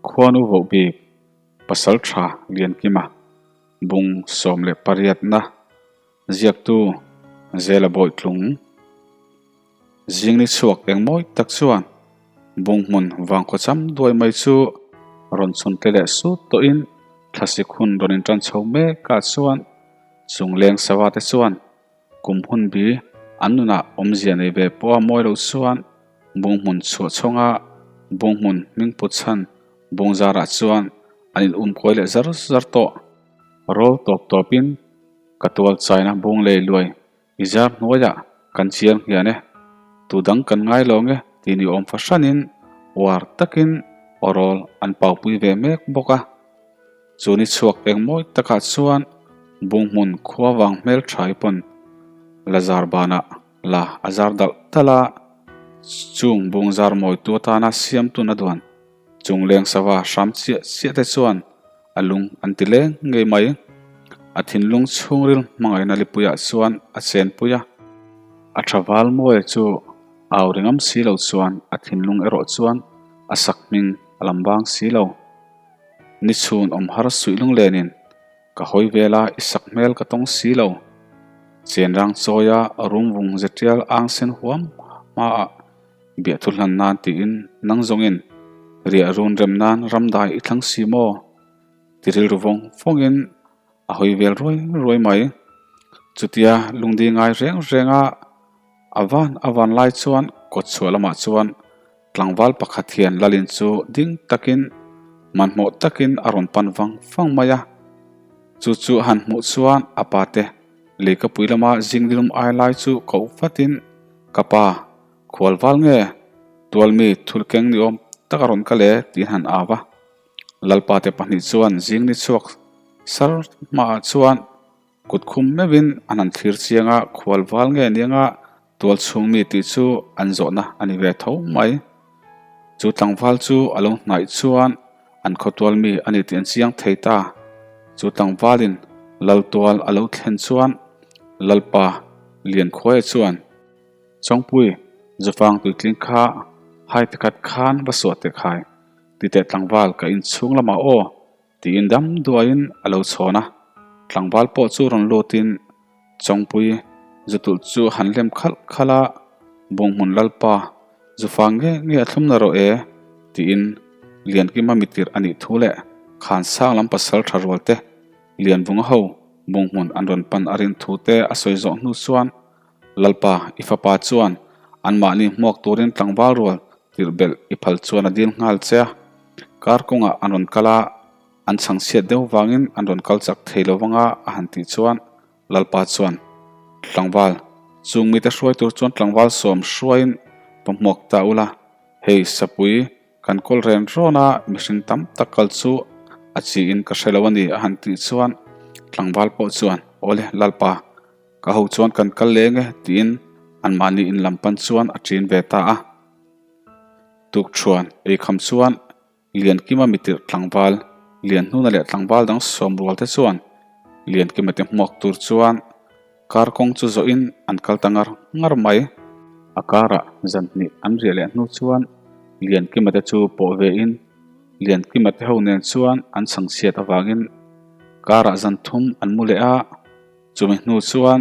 Khuanu voh bik Pasaltha Liankima bung 18na ziaktu Zela Bawitlung Zingni chhuak eng mawi tak chuan bung hmun vangkhaw cham duai mai chu rawn chhun tle leh sut tawhin thlasik hun rawn intan chho mek ah chuan chungleng sava te chuan Kum hun bi an nunah awmzia nei ve pawh a mawi lo chuan bung hmun chhuah chhawnga bung hmun hming put chhan bung zarah chuan an in um kawi leh zar zar tawh. Rawl tawp tawpin ka tual chaina bung lei luai i zar hnuaiah kan chiang hian e, tu dang kan ngai lo nge ti ni awm fahranin uar takin aw rawl an paupui ve mek bawk a. Chu ni chhuak eng mawi takah chuan Bunghmun khua vang hmel thai pawn la zar banah la a zar dalh dalh a, chung bung zar mawitu atana siamtun a duan chung leng sava hram chiah chiah te chuan a lung an ti leng ngei mai. A thinlung chhungril hmangaihna lipuiah chuan a chenpui a, a tha val mawia chu au ringam si lo chuan a thinlung erawh chuan a sak hming a lam vang si lo. Ni chhun awm har suih lunglenin ka hawi vel a, i sak hmel ka tawng si lo. Chenrang chawia rum vung ze tial ang sen huam hmaah biahthu hlan nan tiin nang zawngin riah run rem nan ramdai i thlang si maw? Ti rilru vawng vawngin a hawi vel ruai ruai mai. Chutia lungdi ngai reng renga a van a van lai chuan kawtchhuah lamah chuan Tlangval pakhat hian Lalin chu ding takin, hmanhmawh takin a rawn pan vang vang mai a. Chu chu a han hmuh chuan a pate leikapui lama zingdilum ai lai chu koh vatin, Ka pa, khualval nge? Tualmi thulkeng ni awm tak a rawn kal e, tiin han au a. Lalpate pahnih chuan zingni chhuak sar hmaah chuan Kut khum meuhin an han thlir chiang a, khual val nge anianga tual chhung mi tih chu an zawhna a ni ve tho mai. Chu tlangval chu a lo hnaih chuan an khawtual mi a ni tih an chiang thei ta. Chu tlangvalin Laltual a lo thlen chuan Lalpa Liankhuaia chuan, Chawngpui, Zufang tuitling kha hai pakhat khan va suah teh khai, ti teh tlangval ka inchhung lamah aw, Tiin dam duaiin a lo chhawn a, tlangval pawh chu rawn lutin Chawngpui Zutulh chu han lem khalh khalh a, Bunghmun Lalpa, Zufa nge nge a thlum na rawh e, tiin Liankima mitirh a nih thu leh Khansang lam pasal tha rual te Lianvunga ho Bunghmun an rawn pan a rin thu te a sawi zawh hnu chuan Lalpa, i fapa chuan anmahni hmuak turin tlangval rual tirh belh i phal chuan a dil nghal che a. Kar kawngah an rawn kal a, an chhang chhiat deuh vangin an rawn kal chak thei lo vanga a han tih chuan Lalpa chuan, Tlangval, chung mite hruai tur chuan tlangval sawm hruaiin va hmuak ta ula, hei sapui kan kawl ren rawn a, mihring tam tak kal chu a chiin ka hre lo a ni a han tih chuan tlangval pawh chuan, Awle Lalpa, Ka ho chuan kan kal leng e tiin anmahni in lam pan chuan a ṭin ve ta a. Tukṭhuan eikham chuan Liankima mitirh tlangval, Lianhnuna leh tlangval dang sawm rual te chuan Liankima te hmuak tur chuan kar kawng chu zawhin an kal ta ngar ngar mai. A karah zan hnih an riah leh hnu chuan Liankima te chu pawh ve in Liankima te ho nen chuan an chhangchhiat avangin karah zan thum an mu leh a. Chumi hnu chuan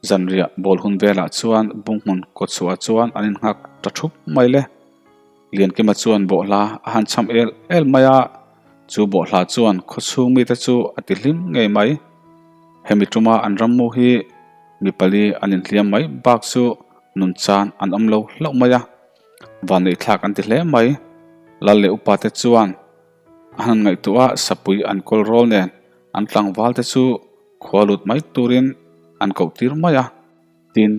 zanriah ball hun velah chuan bunghmun kawtchhuah chuan an innghak ta thup mai le. Liankima chuan bawhhla a han cham el el mai a, chu bawhhla chuan khawchhung mite chu a ti hlim ngei mai. Hemi tuma an rammu hi mi pali an inhliam mai bak chu nun chan an awm lo hlauh mai a, vanneihthlak an ti hle mai. Lal leh upate chuan A han ngaihtuah a, sapui an kawl rawl nen an tlangval te chu khua lut mai turin an koh tir mai a. Tin,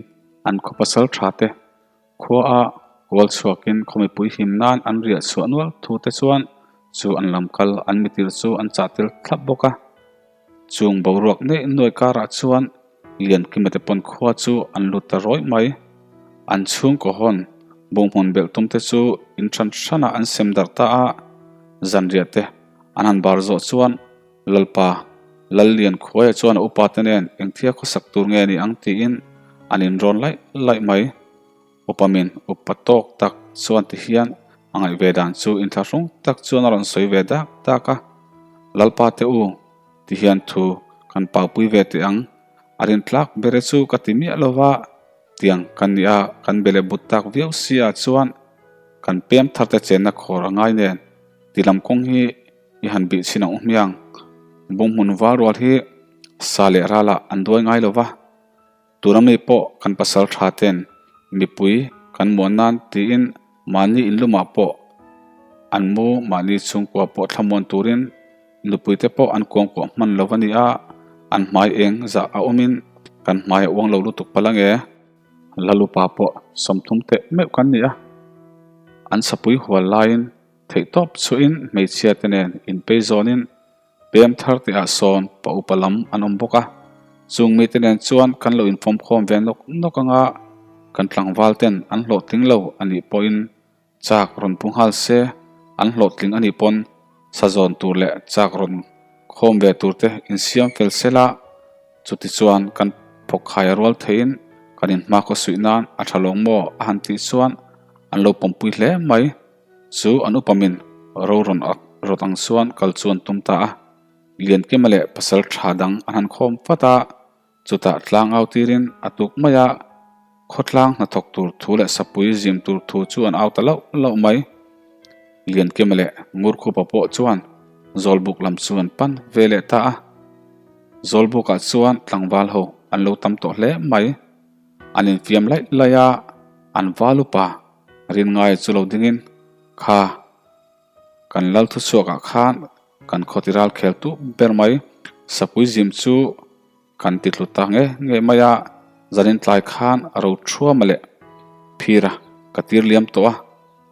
an khaw pasal tha te khua a kual chhuakin khaw mipui him nan an riah chhuah nual thu te chuan chu an lam kal an mitir chu an chah tel thlap bawk a. Chung boruak neih nuai karah chuan Liankima te pawn khua chu an lut ta rawih mai. An chhungkaw hawn bunghmun belh tum te chu in hran hranah an sem darh ta a, zanriah te an han bar zawh chuan Lalpa, Lallian khuaia chuan a upa te nen engthia khawsak tur nge ni ang tiin an inrawn laih laih mai. Upa min upa tawk tak chuan ti hian. A ngaih ve dan chu inthlahrung tak chuan a rawn sawi ve dak dak a, Lalpa te u, ti hian thu kan paupui ve teh ang, a rintlak bere chu ka ti miah lo va, tiang kan nih a kan be leh but tak viau si ah chuan kan pem thar te chenna khawr a ngai nen ti lam kawng hi i han bih chhin ang u hmiang. Bunghmun val rual hi sa leh ralah an duai ngai lo va. Tuna mi pawh kan pasal tha ten mipui kan muan nan tiin mahni inlumah pawh an mu mahni chhungkua pawh thlamuan turin nupui te pawh an kuangkuah hman lo a ni a, an hmai eng zah a awmin kan hmai a uang lo lutuk palh ange. Lalupa pawh 30 teh meuh kan ni a, an sapui hual laiin theihtawp chhuahin hmeichhia te nen inpei zawnin Pem thar tih ah sawn pa upa lam an awm bawk a, chung mite nen chuan kan lo infawm khawm ve nawk nawk anga kan tlangval ten an hlawhtling lo a nih pawhin chak rawn pu nghal se, an hlawhtling a nih pawn sa zawn tur leh chak rawn khawm ve tur te insiam fel sel a, chuti chuan kan phawkkhai a rual theihin kan inhmakhaw suih nan a tha lawng maw a han tih chuan an lo pawmpui hle mai. Chu an upamin ro rawn ak rawt ang chuan kal chu an tum ta a, Liankima leh pasal tha dang an han khawm vat a, chutah tlang au tirin a tuk mai a, khawtlang hnathawk tur thu leh sapui zim tur thu chu an au ta lauh lauh mai. Liankima leh Ngurkhupa pawh chuan Zawlbuk lam chu an pan ve leh ta a, Zawlbukah chuan tlangval ho an lo tam tawh hle mai. An infiam laih laih a, an val upa Rinngaia chu lo dingin, Kha, kan lal thuchhuakah khan kan khawti ral khel tu ber mai, sapui zim chu kan ti tlu ta nge nge mai a, zanin tlai khan a ro thuama leh phira ka tir liam tawh a,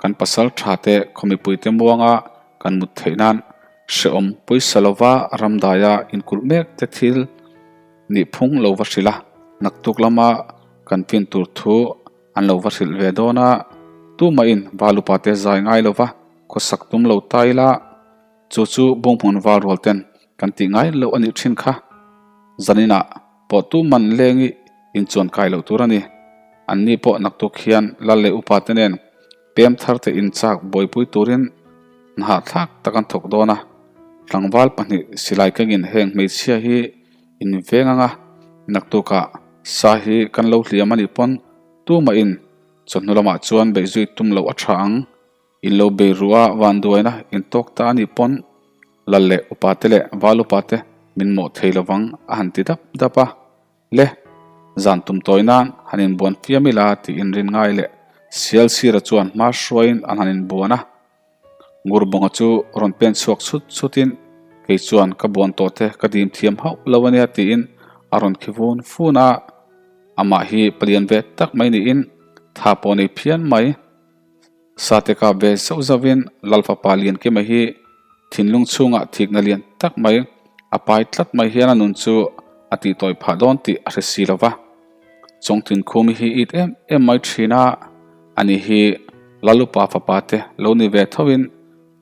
kan pasal tha te khaw mipuite muanga kan mut theih nan hrehawm pawisa lova ramdaia inkulh mek te thil nih phung lo va hrilh a, naktuk lama kan fin tur thu An lo va hrilh ve dawn a, tumahin val upa te zai ngai lo va, khawsak tum lo ta ila, chu chu bunghmun val rual ten kan tih ngai loh a nih thin kha. Zaninah pawh tuman lengi inchuan kai loh tur a ni. Anni pawh naktuk hian lal leh upa te nen pem thar te inchak buaipui turin hnahthlak tak an thawk dawn a. Tlangval pahnih silai kengin heng hmeichhia hi In veng anga naktukah sa hi kan lo hliam a nih pawn tumahin chawhnu lamah chuan beih zui tum loh a tha ang. In lo bei ruh a vanduaina in tawk ta a nih pawn lal leh upa te leh val upa te min mawh thei lovang a han ti dap dap a. Le, zan tum tawi nan han inbuan fiam ila tiin rin ngai leh sial sira chuan hma hruaiin an han inbuan a. Ngurbawnga chu rawn pen chhuak chhut chhutin, Kei chuan ka buan tawh te ka dim thiam hauh lo a nia tiin a rawn khi vun fun a. Amah hi palian ve tak mai niin tha pawh nei phian mai. Sate kap ve zauh zauhin Lal fapa Liankima hi thinlung chhungah thikna lian tak mai a pai tlat mai hian a nun chu a tihtawi phah dawn tih a hre si lo va. Chawngtin Khumi hi it em em mai thin a, ani hi Lalupa fapa te lo ni ve thovin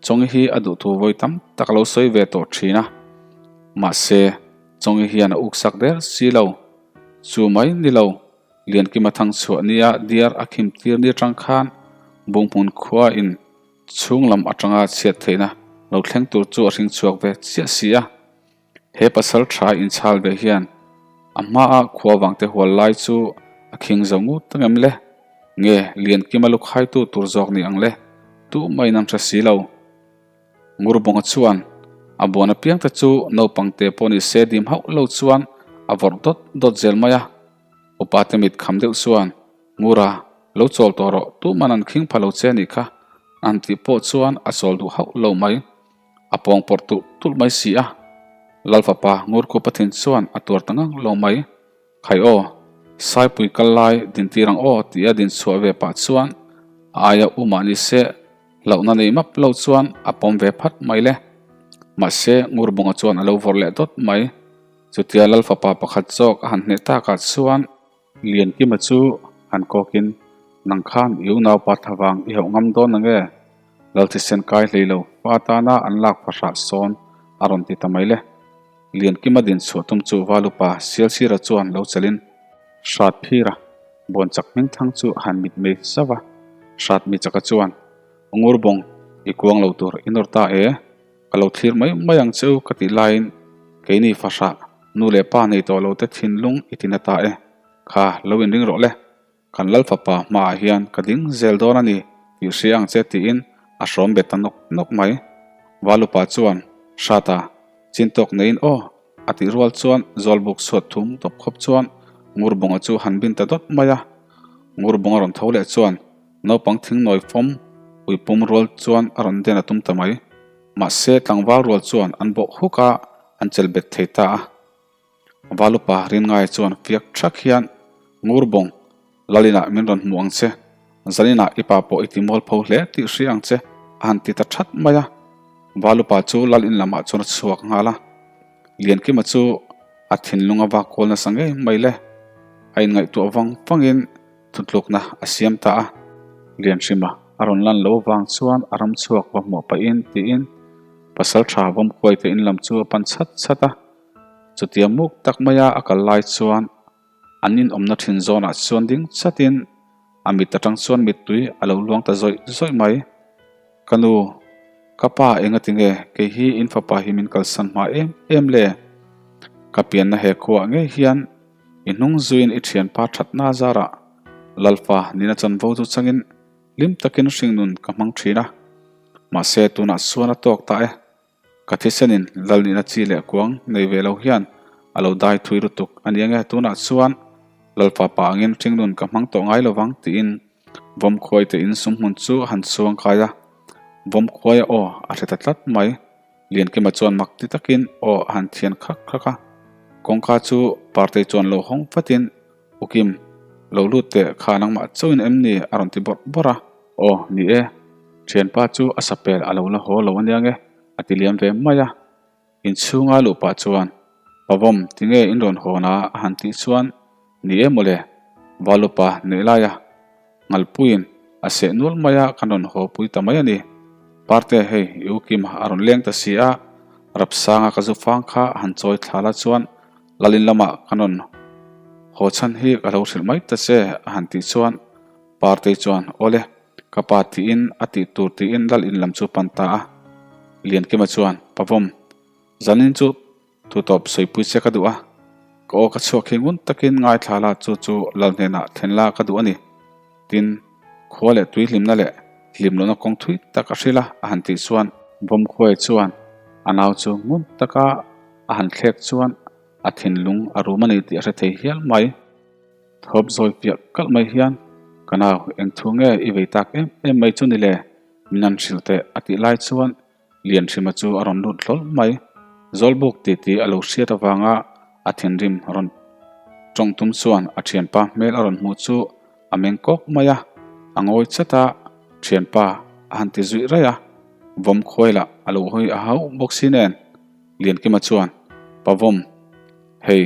Chawngi hi a duh thu vawi tam tak a lo sawi ve tawh thin a, mahse Chawngi hian a uksak der si lo. Chu mai ni lo, Liankima thangchhuah nia diar a khim tir ni atang khan Bunghmun khua in chhung lam atanga chhiat theihna lo thleng tur chu a hring chhuak ve chiah si a. He pasal tha inchhal ve hian a hmaa khua vangte hual lai chu a khing zo ngut ta ngem le? Nge Liankima lukhaitu tur zawk ni ang le? Tumah in an hre si lo. Ngurbawnga chuan a buan apiang te chu naupang te pawh ni se dim hauh lo chuan a vawrh dawt dawt zel mai a. Upa te mit kham deuh chuan, Ngura, lo chawl tawh rawh, tuman an khing pha lo che anih kha, an tih pawh chuan a chawl duh hauh lo mai. A pawng pawrh tulh tulh mai si a, Lal fapa Ngurkhupa thin chuan a tuar ta ngang lo mai. Khai aw, Saipui kal lai dintir ang aw tih a din chhuah ve pah chuan a aia u mah ni se hlauhna nei map lo chuan a pawm ve phat mai le. Mahse Ngurbawnga chuan a lo vawrh leh dawt mai. Chutia Lal fapa pakhat zawk a han hneh takah chuan, Liankima chu han kawkin, Nang khan i unaupa thlavang i hauh ngam dawn ange? Lal thisen kai hlei lo, fa atana an lak fahrah sawn a rawn ti ta mai le. Liankima din chhuah tum chu Valupa Sialsira chuan lo chelin Hratphira buan chak hmingthang chu a han mitmei zauh a. Hratmi chaka chuan. Ngurbawng, i kuang lo tur i nawr ta e, ka lo thlir mai mai ang che u ka tih laiin keini fahrah nu leh pa nei tawh lo te thinlung i ti na ta e, kha lo inring rawh le, kan lal fapa hmaah hian ka ding zel dawn a ni tih hria ang che tiin a hrawm bet ta nawk nawk mai. Valupa chuan, Hrata, chintawk neiin aw a tih rual chuan Zawlbuk chhuat thum tawp khawp chuan Ngurbawnga chu han bin ta dawt mai a. Ngurbawnga rawn tho leh chuan Naupang thingnawi fawm ui pum rual chuan a rawn den a tum ta mai. Mahse tlangval rual chuan an bawh huk a, an chelh bet thei ta a. Valupa Rinngaia chuan fiak thak hian, Ngurbawng, Lalinah min rawn hmu ang che. Zaninah i pa pawh i ti mualpho hle tih hria ang che, a han ti ta that mai a. Valupa chu Lal in lamah chuan a chhuak nghal a. Liankima chu a thinlung a vak kual nasa ngei mai le. A inngaihtuah vang vangin Thutlukna a siam ta a. Lianhrima a rawn lan loh vang chuan a ram chhuak va hmuah pahin tiin pasal tha vawmkuai te in lam chu a pan chhat chhat a. Chutia muk tak maia a kal lai chuan an inawmna thin zawnah chuan ding chatin a mit atang chuan mittui a lo luang ta zawih zawih mai. Ka nu, ka pa engati nge kei hi in fapa hi min kalsan hma em em le? Ka pianna he khuaah ngei hian I hnung zuiin i thianpa thatna zarah Lalfa nina chanvo chu changin hlim takin hringnun ka hmang thin a. Mahse tunah chuan a tawk ta e. Ka thisenin Lal nihna chi leh kuang nei ve lo hian a lo dai thui lutuk a ni ange tunah chuan Lalfa pa angin hringnun ka hmang tawh ngai lovang tiin Vawmkhuai te in sumhmun chu a han chhuang kai a. Vawmkhuaia aw a hre ta tlat mai. Liankima chuan mak ti takin aw a han thian khak khak a, kawngka chu Partei chuan lo hawng vatin, U Kim, lo lut teh kha nangmah chauhin em ni? a rawn ti bawrh bawrh a. Aw, ni e, thianpa chu a sapel a lo la haw lo ania nge, a ti liam ve mai a. Inchhunga luh pah chuan, Pavawm, tinge in rawn hawn a? a han tih chuan, Ni e mawle, Valupa neih laia Nghalpuiin a seh nual mai a, kan rawn haw pui ta mai a ni. Parte, hei i u Kima a rawn leng ta si a, Rapsanga ka zu fang kha a han chawi thla la chuan Lalin lamah kan rawn haw chhan hi ka lo hrilh mai ta che a han tih chuan Partei chuan Awle, ka pa tiin a tih tur tiin Lalin lam chu pan ta a. Liankima chuan Pavawm, zanin chu Thu tawp sawipui che ka duh a, ka aw ka chhuak hi ngun takin ngaithla la chu chu lal hnenah thlen la ka duh a ni. Tin, khua leh tui hlimna leh hlim lohna kawng thui tak a hrilh a, a han tih chuan. Vawmkhuai chuan a nau chu ngun taka a han thlek chuan a thinlung a rum a ni tih a hre thei hial mai. Thawp zawi fiah kalh mai hian, Ka nau, eng thu nge i vei tak em em mai chu ni le? Min han hrilh teh a tih lai chuan Lianhrima chu a rawn lut hlawl mai. Zawlbuk titi a lo hriat avanga a thinrim rawn tawng tum chuan a thianpa hmel a rawn hmuh chu a meng kawk mai a, a ngawi chat a, thianpa a han ti zuih raih a, vawm khuai lah a lo hawi a hauh bawk si nen. Liankima chuan, Pavawm, hei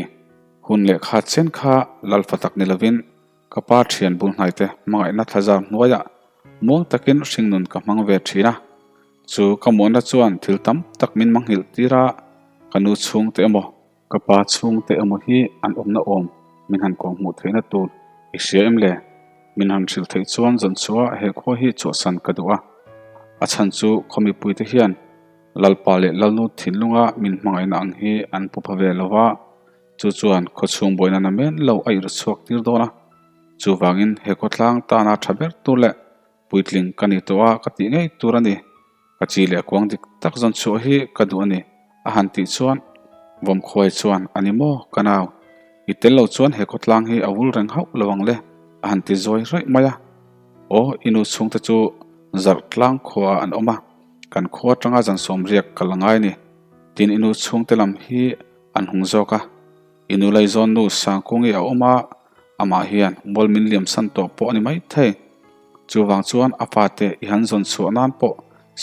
hun lehkha chen kha lalfa tak ni lovin Ka pa thian bul hnaite hmangaihna thlazar hnuaiah muang takin hringnun ka hmang ve thin a. Chu ka muanna chuan thil tam tak min manghilh tir a, ka nu chhungte emaw, ka pa chhungte emaw hi an awmna awm min han kawng hmuh theihna tur i hria em le? Min han hrilh theih chuan zawn chhuah he khua hi chhuahsan ka duh a. A chhan chu khaw mipuite hian Lalpa leh Lalnu thinlunga min hmangaihna ang hi an pu pha ve lo va, Chu chuan khawchhung buaina na men lo a irh chhuak tir dawn a, chuvangin he khawtlang tana tha ber tur leh puitling ka ni tawh a ka tih ngei tur a ni, ka chi leh kuang dik tak zawn chhuah hi ka duh a ni a han tih chuan Vawmkhuai chuan a ni maw ka nau, i tel lo chuan he khawtlang hi a vul reng hauh lo ang le a han ti zawi raih mai a, aw i nu chhungte chu zarh tlang khuaah an awm a, kan khua atanga zan sawmriak ka la ngai a ni, tin i nu chhungte lam hi An hung zawk a, i nu Laizawn nu Sangkungi a awm a, amah hian mual min liam san tawh pawh a ni mai thei. Chuvang chuan a fate i han zawn chhuah nan pawh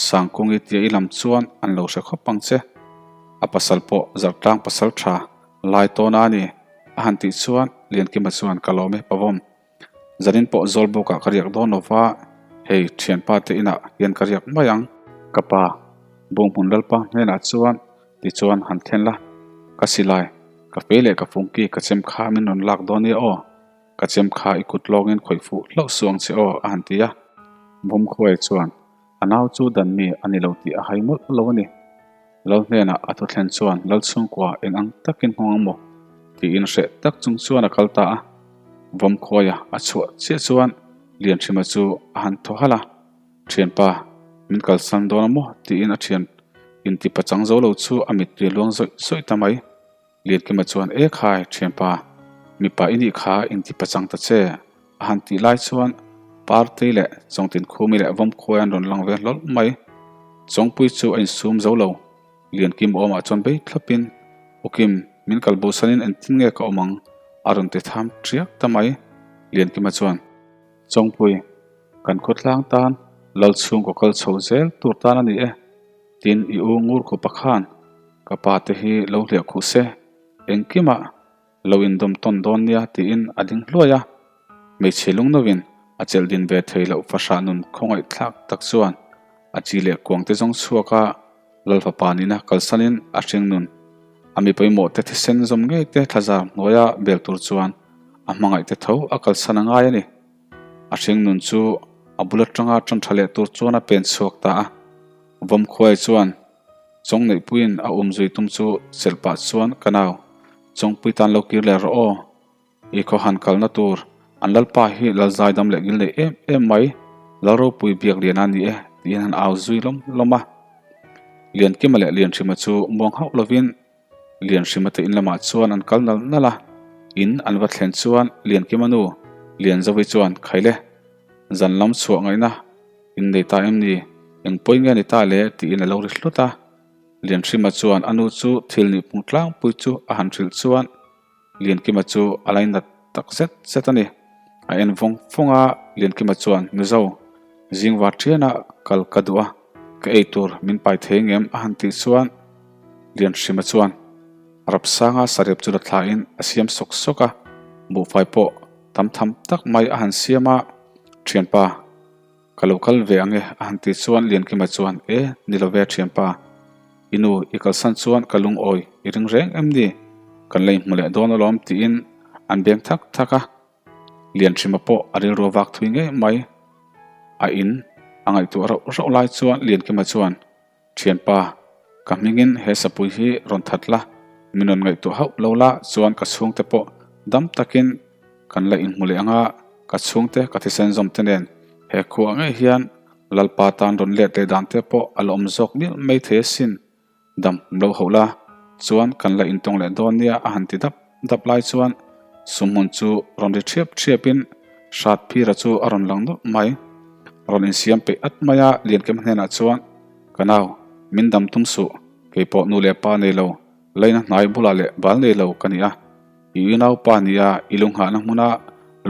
Sangkungi tia i lam chuan an lo hre khawp ang che. A pasal pawh Zartlang pasal tha lai tawn a ni, a han tih chuan Liankima chuan ka lawm e Pavawm. Zanin pawh Zawlbukah ka riak dawn lo va, hei thianpa te inah hian ka riak mai ang. Ka pa, Bunghmun Lalpa hnenah chuan tichuan han thlen la, ka silai, ka fei leh ka fungki ka chem kha min rawn lak dawn nia aw, ka chem kha i kut lawngin khawih fuh hlauh suh ang che aw a han ti a. Bawmkhuai chuan. A nau chu dan mi a ni lo tih a hai mawlh lo a ni. Lal hnenah a thu thlen chuan Lal chhungkua eng ang takin nghawng ang maw? tiin hreh tak chung chuan a kal ta a. Vawmkhuaia a chhuah chiah chuan Lianhrima chu a han thaw halh a, Thianpa, min kalsan dawn a maw? tiin a thian inti pachang zo lo chu a mittui a luang zawih zawih ta mai. Liankima chuan, E khai, thianpa, mipa i nih kha inti pachang ta che, a han tih lai chuan Partei leh Chawngtinkhumi leh Vawmkhuai an rawn lang ve hlawlh mai. Chawngpui chu a insum zo lo. Liankim awmah chuan bei thlawpin, U Kim, min kal bosanin engtin nge ka awm ang? a rawn ti tham ṭiak ta mai. Liankima chuan, Chawngpui, kan khawtlang tan Lal chhungkaw kal chho zel tur tan a ni e. Tin, i u ngur khupa khan ka pa te hi lo hliah khuh se, engkimah lo indawm tawn dawn nia tiin a ding hluai a. Hmeichhe lungnovin a chelh din ve thei loh fahrah nun khawngaihthlak tak chuan a chi leh kuang te zawng chhuak a, Lal fapa nihna kalsanin a hring nun a mi pawimawh te thisen zawm ngei te thlazar hnuaia bel tur chuan a hmangaih te tho a kalsan a ngai a ni. A hring nun chu a bul atanga tan tha leh tur chuan a pen chhuak ta a. Vawmkhuai chuan Chawngneihpuiin a um zui tum chu chelh pah chuan ka nau Chawngpui tan lo kir leh rawh aw, i khaw han kalna tur an lalpa hi lal zaidam leh ngil nei em em mai, lal ropui biak lian a ni e tiin han au zui lawm lawm a. Liankima leh Lianhrima chu muang hauh lovin Lianhrima te in lamah chuan an kal nal nal a, in an va thlen chuan Liankima nu Lianzovi chuan Khaile, zan lam chhuah ngaihna in nei ta em ni? Eng pawi nge ni ta le? tiin a lo ri hlut a. Lianhrima chuan a nu chu thil nih pung tlangpui chu a han hrilh chuan Liankima chu a lainat tak zet zet a ni. A en vawng vawng a, Liankima chuan, Mizo, zing var ṭhiana kal ka duh a, ka ei tur min pai thei ngem a han tih chuan Lianhrima chuan Rapsanga sarep chu la thlain a siam sawk sawk a, buhfai pawh tam tham tak mai a han siam a, Ṭhianpa, Ka lo kal ve ang e, a han tih chuan Liankima chuan, E, ni lo ve thianpa, i nu i kalsan chuan ka lungawi i ring reng em ni? Kan la inhmu leh dawn alawm tiin an beng thak thak a. Lianhrima pawh a rilru a vak thui ngei mai. A in a ngaihtuah rauh rauh lai chuan Liankima chuan, Thianpa, ka hmingin he sapui hi rawn that la, min rawn ngaihtuah hauh lo la chuan ka chhungte pawh dam takin kan la inhmu leh ang a, ka chhungte ka thisen zawm te nen he khuah ngei hian Lalpa tan rawn let leh dan te pawh a la awm zawk mial mai thei asin, dam lo hauh la chuan kan la intawng leh dawn nia a han ti dap dap lai chuan sumhmun chu rawn ri ṭhiap ṭhiapin hrat phira chu a rawn lang nawlh mai. Rawn insiam peih at mai a, Liankem hnenah chuan, Ka nau, min dam tum suh, kei pawh nu leh pa nei lo, laina hnai bulah leh bal nei lo ka ni a, i unau pa ni a, i lu nghahna hmuna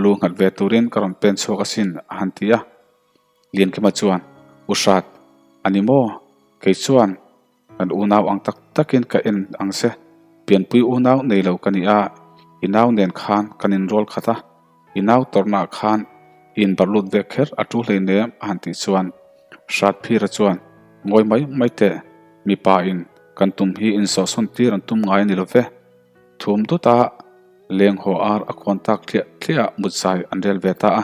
lu nghat ve turin ka rawn pen chhuak asin, a han ti a. Liankima chuan, U Hrat, a ni maw? Kei chuan, Kan unau ang tak takin ka en ang che, pianpui unau nei lo ka ni a, i nau nen khan kan inrawl khat a, i nau tawrhnaah khan i inbarh lut ve kher a tu hleinem a han tih chuan Hratphira chuan ngawi mai mai teh, mipa in kan tum hi insawhsawn tir an tum ngai a ni lo ve. Thum dut a, leng haw ar a khuan tak thliah thliah ah mutzai an rel ve ta a.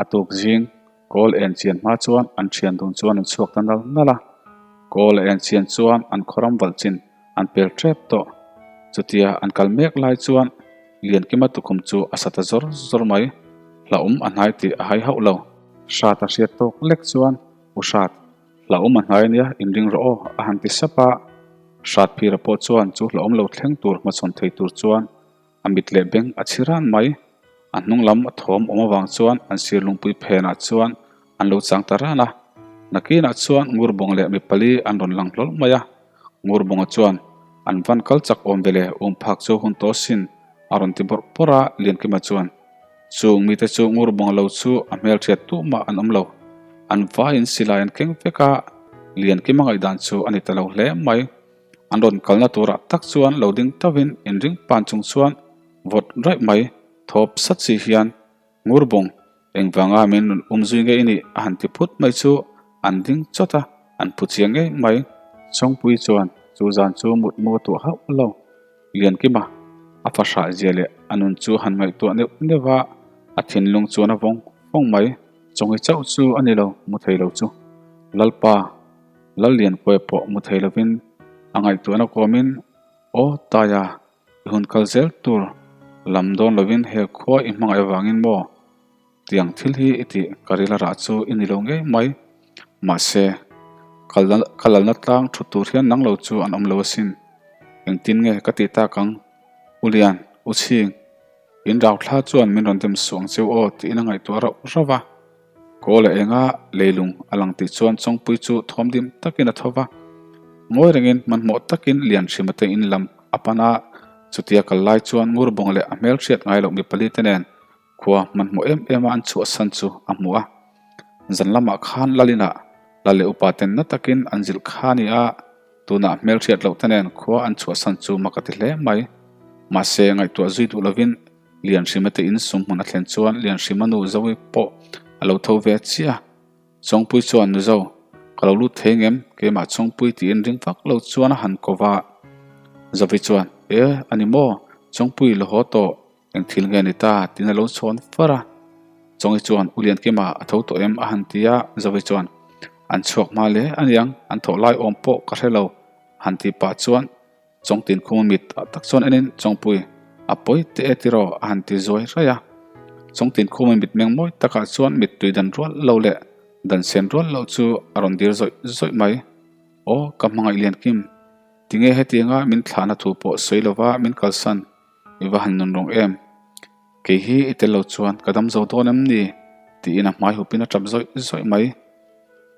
A tuk zing, kawl en chian hma chuan an thian dun chuan an chhuak ta nal nal a. Kawl a en chian chuan an khawram valh chin an pel tep tawh. Chutia an kal mek lai chuan Liankima tukhum chu a sa ta zawr zawr mai. Hlauhawm a hnai tih a hai hauh lo. Hrat a hriat tawk lek chuan, U Hrat, hlauhawm a hnai ania, inring rawh aw, a han ti sap a. Hrat phira pawh chuan chu hlauhawm lo thleng tur hmachhawn thei tur chuan A mit leh beng a chhi ran mai. A hnung lam a thawm awm avang chuan an sir lungpui phenah chuan an lo chang ta ran a. Nakinah chuan Ngurbawng leh mi pali an rawn lang hlawl mai a. Ngurbawnga chuan an van kal chak awm ve le um phak chu hun tawh sin a rawn ti bawrh bawrh a, Liankima chuan chung mite chu Ngurbawnga lo chu a hmelhriat tuhmah an awm lo. An vaiin silai an keng vek a, Liankima ngaihdan chu a ni ta lo hle mai. An rawn kalna turah tak chuan lo ding tauhin inring pan chung chuan vawt raih mai thawp sat si hian Ngurbawng engvanga min rawn um zui ngei nih a han ti phut mai chu an ding chawt a, an phu chiang ngei mai. Chawngpui chuan chu zan chu mutmu a tuah hauh lo. Liankima a fahrah zia leh a nun chu han ngaihtuah neuh neuh a, a thinlung chuan a vawng vawng mai. Chawngi chauh chu a ni lo, mu thei lo chu. Lalpa, Lallianpuia pawh mu thei lovin a ngaihtuahna kawmin, Aw Taia, i hun kal zel tur lam dawn lovin he khua i hmangaih avangin maw? Tiang thil hi i tih ka ril a rah chu i ni lo ngei mai. Mahse, ka lalna tlang thut tur hian nang lo chu an awm lo asin. Engtin nge ka tih tak ang? U Lian, U Chhing, in rau thla chuan min rawn dem suh ang cheu aw tiin a ngaihtuah rauh rauh va. Kawl a enga leilung a lang tih chuan Chawngpui chu thawm dim takin a tho va. Ngawi rengin hmanhmawh takin Lianhrima te in lam a pan a, chutia kal lai chuan Ngurbawng leh a hmelhriat ngai loh mi pali te nen Khua hmanhmawh em em a an chhuahsan chu a hmu a. Zan lamah khan Lalina lal leh upa ten na takin an zilh kha a ni a, tunah hmelhriat loh te nen khua an chhuahsan chu mak a ti hle mai. Mahse, ngaihtuah zui duh lovin Lianhrima te in sum hmun a thlen chuan Lianhrima nu Zoe pawh a lo tho ve chiah a. Chawngpui chuan nu Zo, ka lo lut thei ngem? Keimah Chawngpui tiin ring vak lo chuan a han ko va. Zoe chuan, E, a ni maw? Chawngpui la haw tawh. Eng thil nge ni ta? tiin a lo chhawn far a. Chawngi chuan, U Liankima, a tho tawh em? a han ti a. Zovi chuan, An chhuak hma hle a niang, an thawh lai awm pawh ka hre lo, han ti pah chuan Chawngtin khuma mit ah tak chuan enin, Chawngpui, a pawi teh e tiraw? a han ti zuai raih a. Chawngtin khuma mit meng mawi takah chuan mittui dan rual lo leh dan sen rual loh chu a rawn dir zawih zawih mai. Aw, ka hmangaih Liankim, tinge hetianga min thlahna thu pawh sawi lova min kalsan? I va han nun rawng em? Kei hi i tel lo chuan ka dam zo dawn em ni? tiin a hmai hupin a tap zawih zawih mai.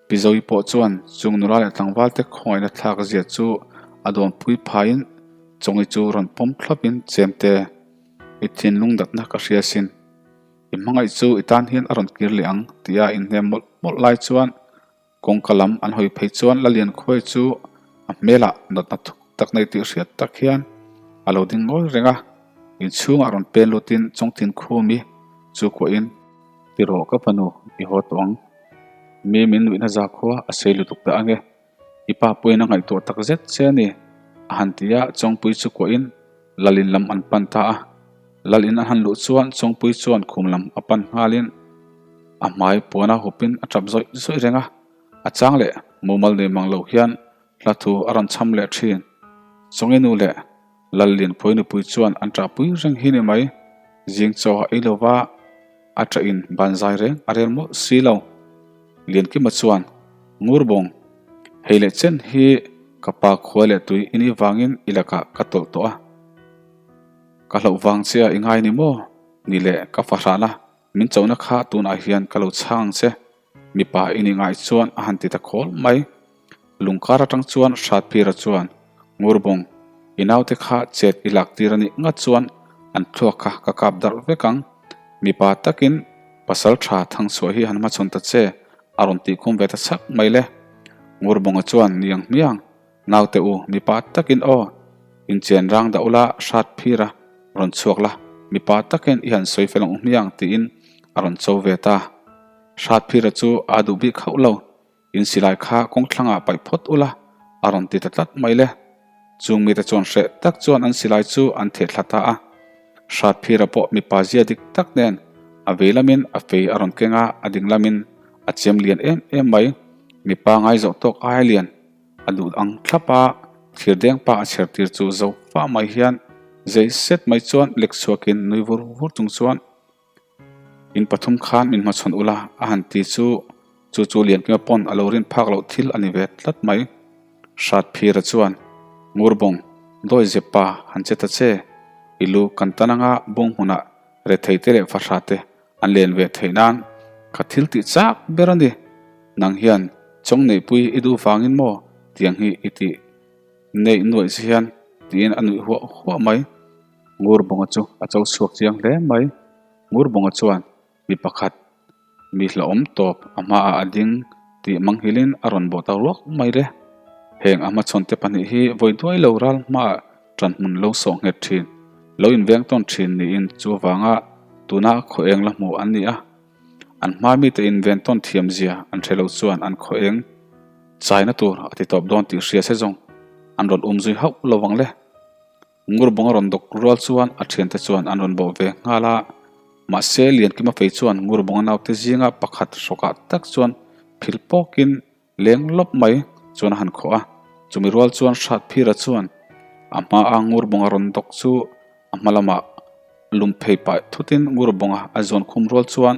Pi Zoe pawh chuan chung nula leh tlangval te khawngaihna thlak zia chu a dawn pui phaiin Chawngi chu rawn pawm thlawpin Chemte, i thinlung datna ka hria sin. I hmangaih chu i tan hian a rawn kir leh ang tia inhnem mawlh mawlh lai chuan Kawngka lam an hawi phei chuan Lalian khuai chu a hmelah natna thuk tak nei tih hriat tak hian a lo ding ngawi reng a, inchhungah rawn pen lutin Chawngtin Khumi chu kuahin, Ti rawh ka fanu, i haw tawh ang. Mi min nuihna zakhua a sei lutuk ta ange, i pa pawhin a ngaihtuah tak zet che a ni, a han ti a, Chawngpui chu kuahin Lalin lam an pan ta a. Lalin a han luh chuan Chawngpui chuan khum lam a pan nghalin a hmai puana hupin a tap zawih zawih reng a. A chang leh mumal nei mang lo hian hla thu a rawn cham leh thin. Chawngi nu leh Lal Lianpui nupui chuan an ṭahpui reng hi ni mai. Zing chaw a ei lova a ṭahin ban zai reng a rel mawlh si lo. Liankima chuan, Ngurbawng, hei leh chen hi ka pa khua leh tui i nih vangin i lakah ka tawlh tawh a. Ka hlauh vang che a i ngai ni maw? Ni leh ka fahrahna min chohna kha tunah hian ka lo chhang ang che. Mipa i nih ngai chuan a han ti ta khawl mai. Lungkar atang chuan Hratphira chuan, Ngurbawng, i naute kha chet i lak tir a nih ngat chuan an thluak kha ka kap darh vek ang. Mipa takin pasal tha thangchhuah hi han hmachhawn ta che, a rawn tih khum ve ta chak mai le. Ngurbawnga chuan, Niang hmiang, naute u, mipa takin aw, inchen rang dah ula Hratphira rawn chhuak la, mipa takin i han sawi fel ang u hmiang, tiin a rawn cho ve ta. Hratphira chu aa duh bik hauh lo. In silai kha kawngthlangah paih phawt ula, a rawn ti ta tlat mai le. Chung mite chuan hreh tak chuan an silai chu an theh thla ta a. Hratphira pawh mipa zia dik tak nen a vei lamin a fei a rawn keng a, a ding lamin a chem lian em em mai. Mipa ngaizawh tawk aia lian a duh ang thlap a, thir deng pa a chher tir chu zo fah mai hian zei set mai chuan lek chhuakin nui vur vur chung chuan In pathum khan min hmachhawn ula a han ti chu chu chu Liankima pawn a lo rin phak loh thil a ni ve tlat mai. Hratphira chuan, Ngurbawng, dawi zep pa han che ta che, i lu kan tan anga bung hmunah rethei te leh fahra te an len ve theih nan ka thil tih chak ber a ni. Nang hian chawng neihpui i duh vangin maw tiang hi i tih neih nuaih che hian tiin a nuih huah huah mai. Ngurbawnga chu a cho chhuak chiang hle mai. Ngurbawnga chuan mi pakhat mi hlauhawm tawp a hmaah a ding tih manghilin a rawn bawh ta ruak mai le. Heng a hmachhawnte pahnih hi vawi duai lo ral hmaah ṭan hmun lo sawh nghet ṭhin, lo inveng tawn ṭhin niin chu avanga tuna khaw eng la hmu an ni a. An hma mite inven tawn thiam zia an hre lo chuan an khaw eng chaina tur a ti tawp dawn tih hria se zawng an rawn umzui hauh lo vang le. Ngurbawng a rawn dawk rual chuan a thiante chuan an rawn bawh ve nghal a, mahse Liankima fei chuan Ngurbawnga naute zinga pakhat hrawkah tak chuan phil pawkin. Leng lawp mai chuan a han khawh a, chumi rual chuan Hratphira chuan a hma a Ngurbawnga rawn dawk chu a hma lamah lum phei pah thutin Ngurbawnga a zawn khum rual chuan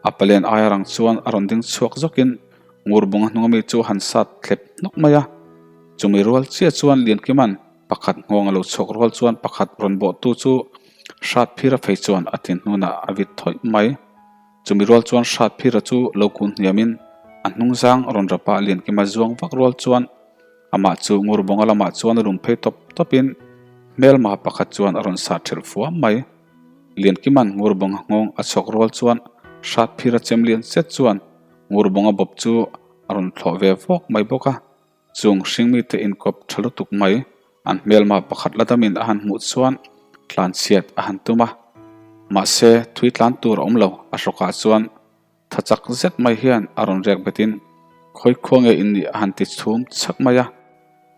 a palen aia rang chuan a rawn ding chhuak zawkin Ngurbawnga hnung ami chu a han sat thlep hnawk mai a. Chumi rual chiah chuan Liankima'n pakhat nghawng a lo chhuak rual chuan pakhat rawn bawhtu chu Hratphira phei chuan a tin hnunah a vit thawih mai. Chumi rual chuan Hratphira chu lo kun hniamin a hnungzang rawn rapa Liankima zuang vak rual chuan amah chu Ngurbawnga lamah chuan a lum phei tawp tawpin hmelma pakhat chuan a rawn sah ṭhelh fuam mai. Liankima'n Ngurbawnga nghawng a chhawk rual chuan Hratphira chem lian zet chuan Ngurbawnga bawp chu a rawn thlawh ve vawk mai bawk a. Chung hringmite inkawp tha lutuk mai, an hmelma pakhat la damin a han hmuh chuan tlanchhiat a han tum a. Mahse, thui tlan tur a awm lo, a hrawkah chuan tha chak zet mai hian a rawn rek betin, Khawi khua nge in nih a han ti chhum chhak mai a.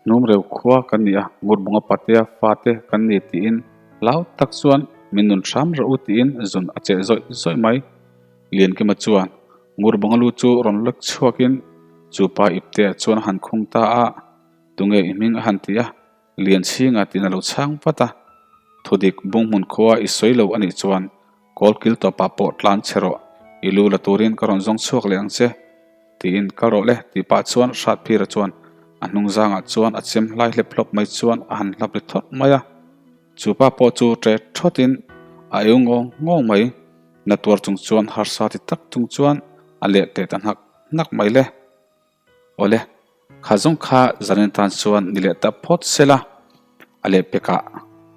Hnum reu khua kan ni a, Ngurbunga patea fate kan ni tiin hlau tak chuan min nun hram rawh u tiin zun a cheh zawih zawih mai. Liankima chuan Ngurbanga lu chu rawn lek chhuakin chu pa ipte ah chuan a han khung ta a, tunge i hming a han ti a, Lianchhinga tiin a lo chhang vat a. Thudik Bunghmun khua i sawi lo a nih chuan Kawlkil tawpah pawh tlan che rawh, i lu la turin ka rawn zawng chhuak leh ang che tiin kal rawh le tih pah chuan Hratphira chuan a hnung zangah chuan a chem hlai hlep hlawp mai chuan a han hlap ri thawt mai a. Chu pa pawh chu ṭe ṭhawtin a eu ngawng ngawng mai. Na tuar chung chuan harsa ti tak chung chuan a leh teh ta hnak hnak mai le. Awle, kha zawng kha zanin tan chuan ni leh ta phawt se la, a lehpekah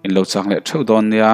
in lo chang leh theuh dawn nia.